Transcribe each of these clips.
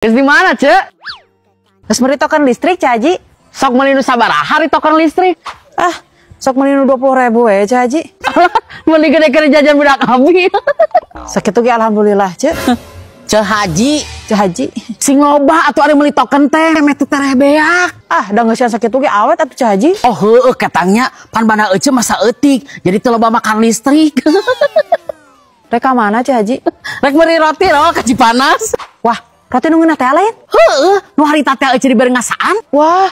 Geus di mana, Cek? Geus meuli token listrik, Cak Haji. Sok meuli nu sabaraha ari token listrik? Ah, sok meuli nu 20.000 we, Cak Haji. Meuli gede-gede jajan budak abi. Sakitu ge alhamdulillah, Cek. Cek Haji, Cek Haji. Sing loba atuh ari meuli token teh meh teu tereh beak. Ah, da geus sakitu ge awet atuh Cak Haji. Oh heueuh ketangnya pan banda ece masa eutik, jadi teu loba makan listrik. Rek ka mana Cak Haji? Rek meuli roti roh ka Cipanas. Wah, roti nu ngeunah teh lain? Heueuh, nu harita teh ece dibere ngasaan. Wah,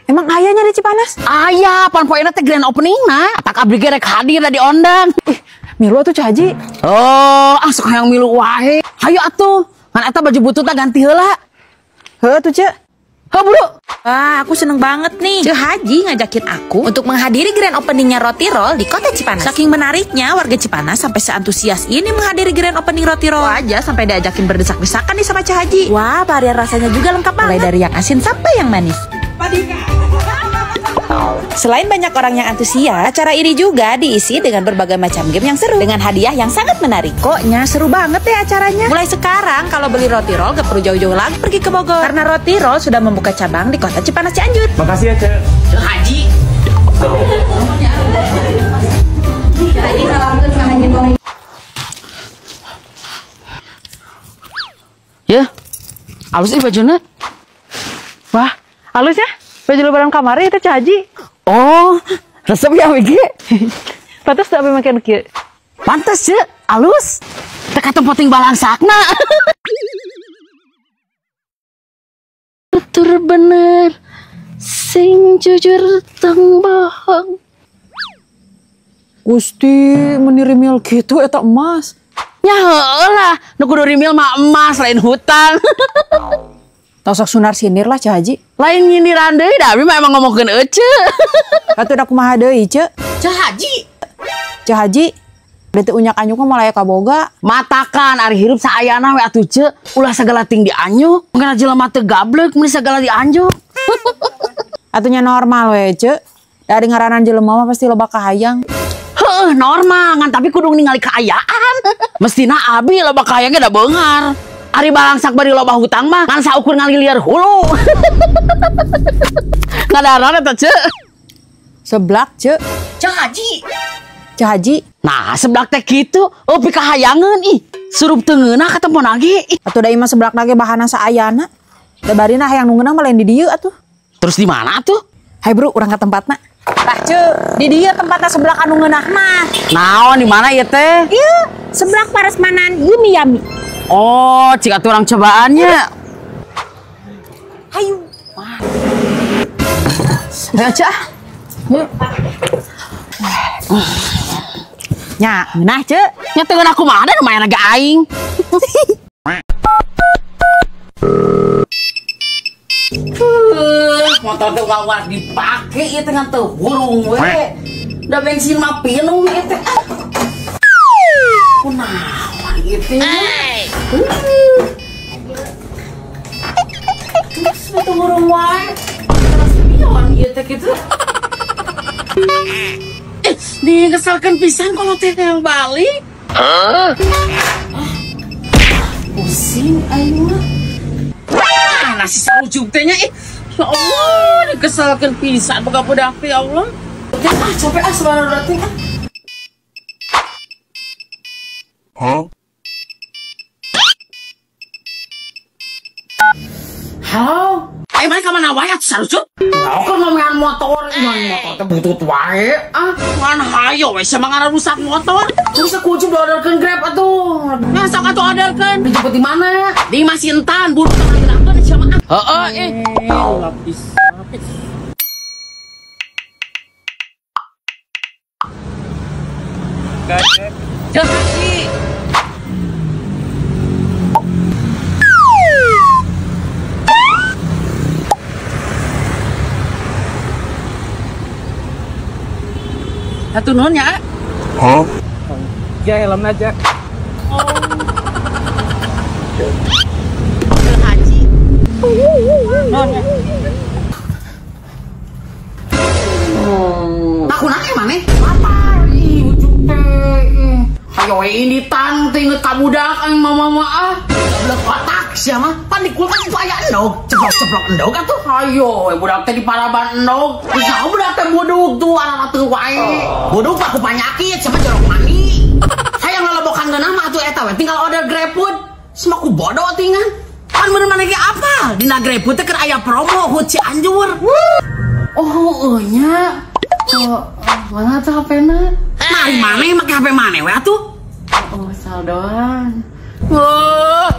emang aya nya di Cipanas? Aya, pan poena teh grand opening na. Tak abdi ge rek hadir da diondang. Ih, milu atuh Cak Haji. Oh, ah sok hayang milu wae. Hayu atuh. Ngan eta baju bututna ganti heula. Heueuh atuh, Cek. Heuh, buru. Wah, aku seneng banget nih. Cek Haji ngajakin aku untuk menghadiri grand openingnya Roti Roll di kota Cipanas. Saking menariknya, warga Cipanas sampai seantusias ini menghadiri grand opening Roti Roll. Aja sampai diajakin berdesak-desakan nih sama Cek Haji. Wah, varian rasanya juga lengkap banget. Mulai dari yang asin sampai yang manis. Selain banyak orang yang antusias, acara ini juga diisi dengan berbagai macam game yang seru dengan hadiah yang sangat menarik. Koknya seru banget ya acaranya. Mulai sekarang kalau beli roti roll gak perlu jauh-jauh lagi pergi ke Bogor, karena Roti Roll sudah membuka cabang di kota Cipanas Cianjur. Makasih ya, Cek. Cek Haji. Ya, halus ih bajunya. Wah, halus ya? Baju lebaran kamari itu Cak Haji. Oh, resep ya Wigi. Pantes tak make nu kieu? Pantes ya, alus. Teka tempoting balangsakna. Tutur bener, sing jujur tong bohong. Gusti, meni rimil kitu eta emas. Ya heueuh lah, nu kudu rimil mah emas lain hutang. Tong sok sunar sinir lah Cak Haji. Lain nyindiran deui da abi mah emang ngomongkeun ece. Atuh da kumaha deui, Cek? Cek Haji. Cek Haji, da teu unyak-anyuk mah moal aya kaboga. Matakan ari hirup saayana we atuh Cek, ulah sagala ting dianyuk. Mungkin jelema teu gablek mun sagala dianjuk. Atuh nya normal we, Cek. Da ari ngaranan jelema mah pasti loba kahayang. Heueuh normal ngan tapi kudu ningali kaayaan. Mestina abi loba kahayangnya da beungar. Ari balangsak bari loba hutang mah ngan saukur ngaliliar hulu. Ngadaran eta Cek. Seblak, Cek. Cek Haji. Cek Haji. Nah, seblak teh kitu, oh pikahayangeun ih. Surup teu ngeunah katempo nage. Atuh da ieu mah seblak nage bahana saayana. Da barina hayang nu ngeunah mah lain di dieu atuh. Terus di mana atuh? Hai bro, urang ka tempatna. Tah, Cek, di dieu tempatna seblak anu ngeunah mah. Naon di mana ieu teh? Ieu, seblak Parasmanan Yumi Yami. Oh, cik atuh orang cobaannya. Hayu. Ayo, Cak. Nya, ngeunah, Cek. Nya teu ngeunah kumaha da lumayan agak aing. Motor teh uang dipake ieu teh ngan teu hurung we. Da bensin mah pinuh ieu teh. Kunaon ieu teh? Terus teu hurung wae. Terus pion ieu teh kitu. Dikesalkan pisan kalau teh yang balik. Hah? Pusing aing mah. Ah, nasi sarujuk teh nya ih. Ya Allah, dikesalkan pisan boga budak teh ya Allah. Ah, capek ah sabarang teh ah. Hah? Halo? Ayo mana ka mana wae atuh sarujuk? Kau kan ngomongan motor, ngan motor teh butut wae. Ah, ngan hayo we sama ngaran rusak motor. Terus aku ujung orderkeun Grab atuh. Nah, sok atuh orderkeun. Dijemput di mana? Di Masintan, buru tong gerakkeun sia mah. Heeh, eh. Lapis. Cek Haji. Satu nuhun ya. Hah? Ya helmnya aja. Oh. Cek Haji. Nuhun ya. Aku nanya maneh? Apa? Ih, ujung teh. Hayo we ini tang teh inget ka budak aing mama mah ah. Gablek otak. sia mah, pan di kulkas itu aya endog, ceplok-ceplok endog atuh. Ayo, budak teh diparaban endog. Geus naon budak teh budug tuh anak teu wae. Budug mah ku panyakit sama jorok mandi. Hayang lelebokan geunah mah atuh eta we tinggal order GrabFood. Semua ku bodoh tingan. Pan meureun maneh ge apal? Dina GrabFood teh keur aya promo HUT Cianjur. Oh, heueuh nya. Oh, mana tuh HP-na? Mari maneh make HP maneh we atuh. Oh, saldoan. Wah.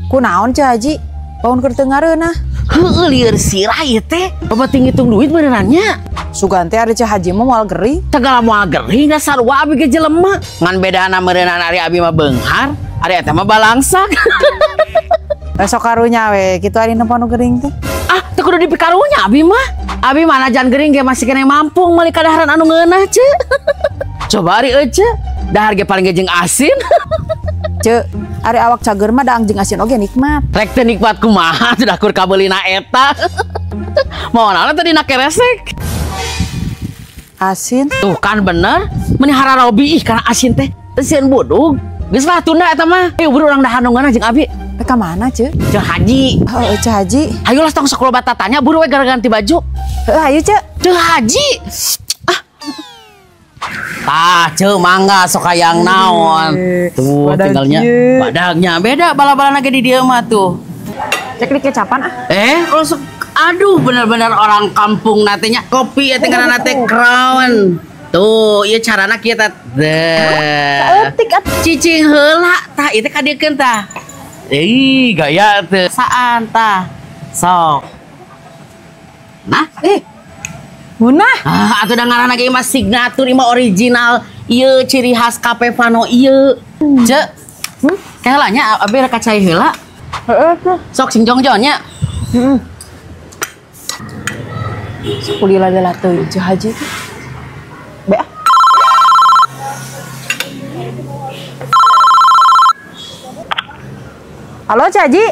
Kunaon Ceu Haji? Bangun keur teu ngareunah. Heueuh lieur sirah ieu teh. Bapak ngitung duit benerannya. Sugan teh ari Ceu Haji mah moal gering. Segala moal gering da sarua abi ge jelema. Ngan bedana meureunana ari abi mah beunghar, ari eta mah balangsak. Besok karunya we, kitu ari nempo nu gering teh. Ah, teu kudu dipikarunya abi mah. Abi mah najan gering ge masih keneh mampung meuli kadaharan anu ngeunah, Ceu. Coba ari euceu, dahar ge paling ge jeung asin. Ceu, ari awak cager mah daang jeung asin oge nikmat. Rek teu nikmat kumaha sudah kur kabeulina eta. Mau naon tadi na keresek. Asin. Tuh kan bener, meuni hararobi ih kana asin teh. Teu sieun budug. Geus lah tunda eta mah. Ayo buru urang dahar nu ngeunah jeung abi. Rek ka mana, Ceu? Ceu Haji. Heeh, Ceu Haji. Ayo lah tong sok loba tatanya buru we gara ganti baju. Heeh, ayo, Ceu. Ceu Haji. Ah. Tah, Ceu mangga sok hayang naon. Tuh tinggalnya badagnya beda bala-balana ge di dieu mah tuh. Cek di kecapan ah. Sok aduh bener-bener orang kampung natenya kopi ya tinggal nate Crown. Tuh, ieu carana kieu teh. Saeutik atuh. Cicing heula tah ieu teh kadiekeun tah. Ih, gaya teh. Saan tah. Sok. Nah, Munah. Ah, atuh da ngaranna ge mah signatur imah original. Ieu ciri khas Cafe Vano ieu. Ceu. Heula nya abi rek ka cai heula. Heeh, tuh. Sok sing jongjon nya. Heeh. Sok lila-lila teuing Ceu Haji teh. Be ah. Halo Ceu Haji.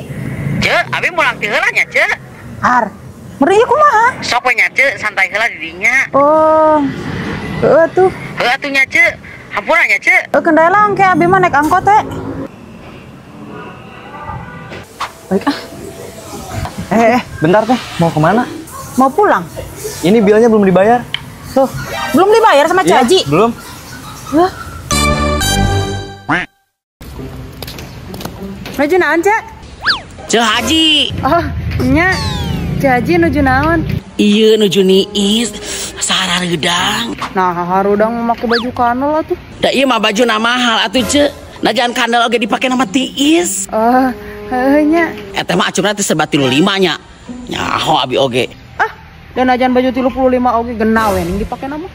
Ceu, abi mulang ti heula nya, Ceu. Har. Meri ieu kumaha? Sok we nya, Ceu, santai heula di dinya. Oh. Heeh tuh. Heeh atuh nya, Ceu. Hampura nya, Ceu. Heuh kendala engke abi mah naik angkot teh. Baik ah. Bentar teh, mau kemana? Mau pulang. Ini bilnya belum dibayar. Tuh, belum dibayar sama Ceu Haji? Belum. Hah? Nuju naon, Ceu? Ceu Haji. Oh, nya. Ceu Haji nuju naon? Iya, nuju niis. Sarareudang. Nah, harudang make baju kanel atuh. Da ieu mah bajuna mahal atuh, Ceu. Najan kandel oge dipake nama tiis. Oh, heueuh nya. Eta mah acungna teh serba 35 nya. Nyaho abi oge. Ah, dan ajan baju 35 oge genah we ning dipake nama.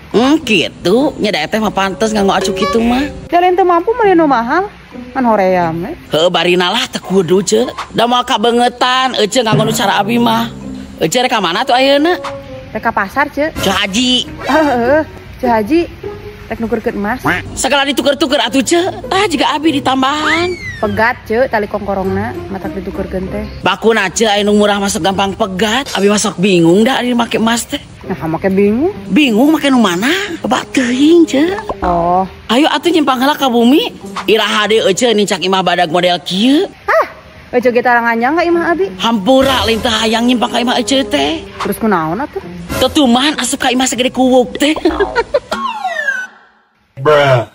Kitu. Nya da eta mah pantes nganggo acuk kitu mah. Da lain teu mampu meuli nu mahal. Kan hoream we. Heueuh barina lah teu kudu, Ceu. Da moal kabeungetan euceu nganggo nu cara abi mah. Euceu rek ka mana tuh ayeuna? Rek ka pasar, Ceu. Ceu Haji. Heeh, Ceu Haji rek nukerkeun emas. Segala dituker-tuker atuh, Ceu. Ah, jiga abi ditambahan. Pegat, Ceu, tali kongkorongna matak ditukerkeun teh. Bakuna, Ceu, aya nu murah masuk gampang pegat. Abi masuk bingung da ari make emas teh. Nah, make bingung. Bingung make nu mana? Bak teuing, Ceu. Oh. Ayo atuh nyimpang heula ka bumi. Iraha deui euceu nincak imah badag model kieu. Hah? Euceu ge taranganyang ka imah abi? Hampura lain teh hayang nyimpang ka imah euceu teh. Terus kunaon atuh? Tetuman asup ka imah segede kuwuk teh. Bruh.